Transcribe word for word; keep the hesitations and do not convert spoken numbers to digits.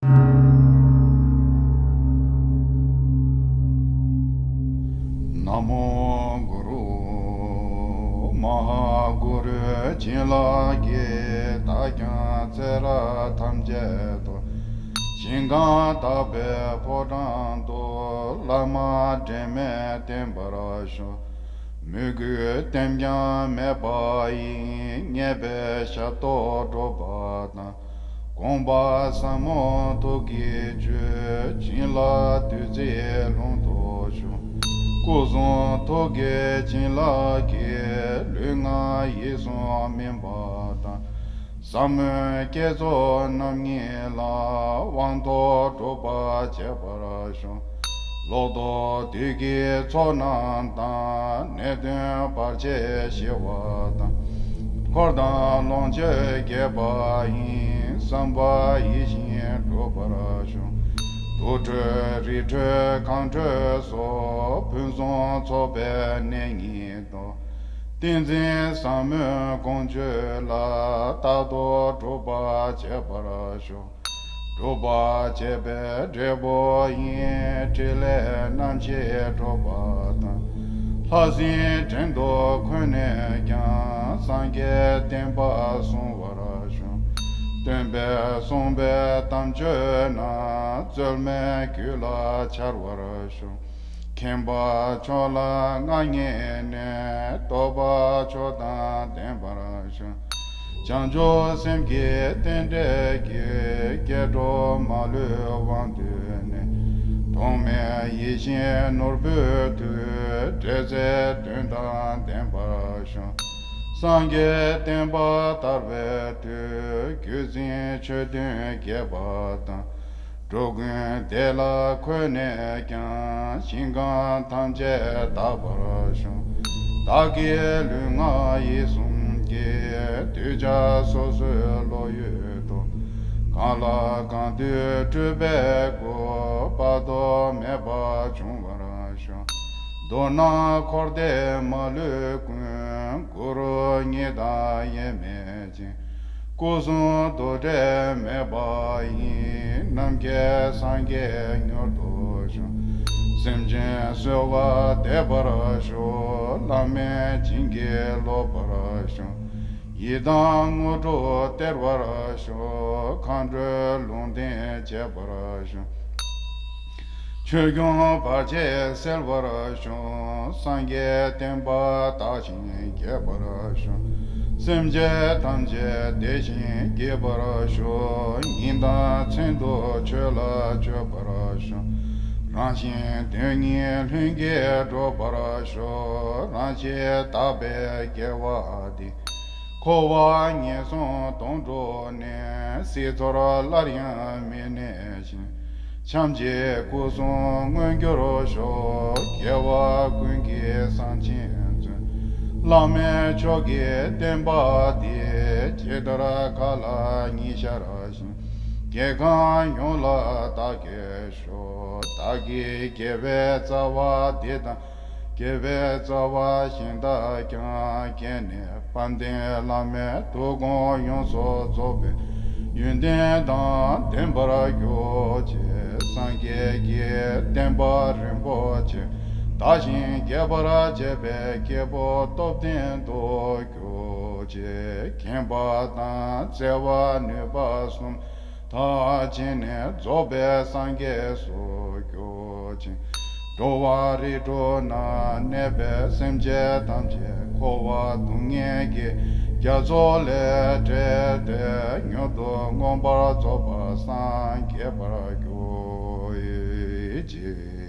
ན་མོ་གུ་རུ། མ་ཧཱ་གུ་རུའི་བྱིན་རླབས་ཀྱིས། བདག་ཀྱང་ཚེ་རབས་ཐམས་ཅད་དུ། ཞིང་ཁམས་དག་པའི་ཕོ་བྲང་དུ། བླ་མ་འབྲལ་མེད་བརྟན་པར་ཤོག། མོས་གུས་ལྟེམ་རྐྱང་མེད་པ་ཡིས། ཉེས་པའི་ཞབས་ཏོག་སྒྲུབ་པ་དང་། དགོངས་པ་ཟབ་མོ་ཐུགས་ཀྱི་ཆོས། བྱིན་རླབས་བདུད་རྩིའི་ཀློང་དུ་ཞུགས། སྐུ་གསུང་ཐུགས་ཀྱི་བྱིན་རླབས་ཀྱིས། ལུས་ངག་ཡིད་གསུམ་སྨིན་པ་དང་། ཟབ་མོའི་བསྐྱེད་རྫོགས་རྣམ་གཉིས་ལ། དབང་ཐོབ་སྒྲུབ་པ་བྱེད་པར་ཤོག། ལོག་རྟོག་བདུད་ཀྱི་ཚོགས་རྣམས་དང་། ནད་གདོན་བར་ཆད་ཞི་བ་དང་། འཁོར་དང་ལོངས་སྤྱོད་རྒྱས་པ་ཡི། བསམ་པ་ཡིད་བཞིན་འགྲུབ་པར་ཤོག། དུར་ཁྲོད་རི་ཁྲོད་གངས་ཁྲོད་སོགས། ཕུན་སུམ་ཚོགས་པའི་གནས་ཉིད་དུ། ཏིང་འཛིན་ཟབ་མོའི་ཀོང་ཇོ་ལ། རྟག་ཏུ་སྒྲུབ་པ་བྱེད་པར་ཤོག། སྒྲུབ་པ་བྱེད་པའི་འབྲས་བུ་ཡིན། ཕྲིན་ལས་རྣམ་བཞི་འགྲུབ་པ་དང་། ལྷ་སྲིན་བྲན་དུ་འཁོལ་ནས་ཀྱང་། སངས་རྒྱས་བསྟན་པ་སྲུང་བར་ཤོག། སྟོན་པས་གསུངས་པའི་དམ་ཆོས་རྣམས། རྩོལ་མེད་རྒྱུད་ལ་འཆར་བར་ཤོག། མཁྱེན་པ་མཆོག་ལ་མངའ་བརྙེས་ནས། རྟོགས་པ་མཆོག་དང་ལྡན་པར་ཤོག། བྱང་ཆུབ་སེམས་ཀྱི་རྟེན་འབྲེལ་གྱིས། སྐྱེ་འགྲོ་མ་ལུས་དབང་བསྡུས་ནས། ཐོགས་མེད་ཡིད་བཞིན་ནོར་བུའི་མཐུས། འབྲེལ་ཚད་དོན་དང་ལྡན་པར་ཤོག། སངས་རྒྱས་བསྟན་པ་དར་བའི་མཐུས། བརྒྱུད་འཛིན་ཆོས་མཐུན་རྒྱས་པ་དང་། འགྲོ་ཀུན་བདེ་ལ་འཁོད་ནས་ཀྱང་། ཞིང་ཁམས་ཐམས་ཅད་དག་པར་ཤོག། བདག་གི་ལུས་ངག་ཡིད་གསུམ་གྱི། གདུལ་བྱ་སོ་སོའི་བློ་ཡུལ་དུ། གང་ལ་གང་འདུལ་སྤྲུལ་པའི་སྐུ། དཔག་ཏུ་མེད་པ་འབྱུང་བར་ཤོག། མདོར་ན་འཁོར་འདས་མ་ལུས་ཀུན། གུ་རུ་ཉིད་དང་དབྱེར་མེད་ཅིང་། སྐུ་གསུང་ཐུགས་འབྲལ་མེད་པ་ཡིས། ནམ་མཁའི་སངས་རྒྱས་མྱུར་དུ་བྱོན། སེམས་ཅན་གསོ་བ་འདེབས་པར་ཤོག། བླ་མེད་བྱིན་གྱིས་རློབ་པར་ཤོག། ཡི་དམ་དངོས་གྲུབ་སྟེར་བར་ཤོག། མཁའ་འགྲོའི་ལུང་བསྟན་འབྱེད་པར་ཤོག། ཆོས་སྐྱོང་བར་ཆད་སེལ་བར་ཤོག། སངས་རྒྱས་བསྟན་པ་དར་ཞིང་རྒྱས་པར་ཤོག། སེམས་ཅན་ཐམས་ཅད་བདེ་ཞིང་སྐྱིད་པར་ཤོག། ཉིན་དང་མཚན་དུ་ཆོས་ལ་སྤྱོད་པར་ཤོག། རང་གཞན་དོན་གཉིས་ལྷུན་གྱིས་གྲུབ་པར་ཤོག། རང་ཆས་དག་པའི་དགེ་བ་འདིས། འཁོར་བ་ངན་སོང་དོང་སྤྲུགས་ནས། སྲིད་མཚོར་སླར་ཡང་མི་གནས་ཤིང་། ཕྱམ་གཅིག་སྐུ་གསུམ་མངོན་གྱུར་ཤོག། རྒྱལ་བ་ཀུན་གྱི་སྲས་ཆེན་མཛོད། བླ་མེད་མཆོག་གི་བསྟན་པ་འདི། ཇི་ལྟར་མཁའ་ལ་ཉི་ཤར་བཞིན། རྒྱལ་ཁམས་ཡོངས་ལ་དར་རྒྱས་ཤོག། བདག་གི་དགེ་བའི་རྩ་བ་འདི་དང་། དགེ་བའི་རྩ་བ་གཞན་དག་ཀྱང་། བསྐྱེད་ནས་དཔལ་ལྡན་བླ་མའི་ཐུགས་དགོངས་ཡོངས་སུ་རྫོགས་པའི་ཡོན་ཏན་དང་ལྡན་པར་གྱུར་ཅིག། སངས་རྒྱས་ཀྱི་བསྟན་པ་རིན་པོ་ཆེ། དར་ཞིང་རྒྱས་པར་བྱེད་པའི་སྐྱེས་བུ་སྟོབས་ལྡན་དུ་གྱུར་ཅིག། མཁྱེན་པ་དང་བརྩེ་བ་ནུས་པ་གསུམ། དག་བྱས་ནས་རྫོགས་པའི་སངས་རྒྱས་སུ་གྱུར་ཅིག། འགྲོ་བ་རིགས་དྲུག་ན་གནས་པའི་སེམས་ཅན་ཐམས་ཅད། འཁོར་བ་སྡུག་བསྔལ་གྱི་རྒྱ་མཚོ་ལས་བསྒྲལ་ཏེ། མྱུར་དུ་མངོན་པར་རྫོགས་པར་སངས་རྒྱས་པར་གྱུར་ཅིག།